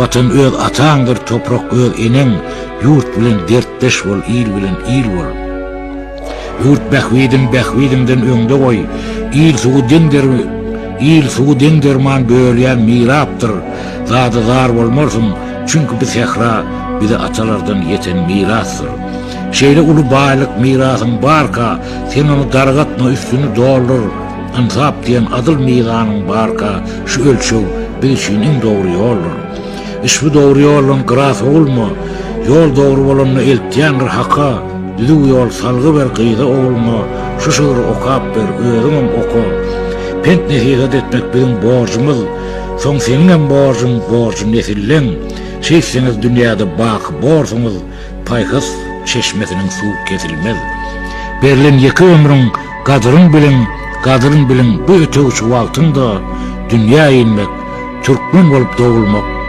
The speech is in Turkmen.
Watan öz ataňdyr, toprak öz eneň, Ýurt bilen dertdeş bol, il bilen il bol. Ýurt bähbidin bähbidiňden öňde goý, Il suwy deň der Il suwy deň derman bölýän mirapdyr, Zada zar bolmarsyň, çünki bu sähra bize atalardan ýeten mirasdyr. Şeýle uly baýlyk mirasyň barka, sen ony dargatma, üstüni doldur. Ynsap diýen adyl mizanyň barka, şu ölçeg biz üçin iň dogry ýoldur. Işbu dogry ýoldan gyra sowulma, Ýol dogry bolanda eltýändir Haka, Düzüw ýol salgy ber gyza ogluňa, Şu şygry okap ber, özüňem oka. Pent-nesihat etmek biziň borjumyz, Soň seniňem borjuň, borjy nesilleň. Şeýtseňiz dünýäde baky borsuňyz, Paýhas çeşmesiniň suwy kesilmez. Berlen ýeke ömrüň gadyryn biliň, Gadyryn biliň bu ötegçi wagtyň-da, Dünýä inmek, türkmen bolup dogulmak.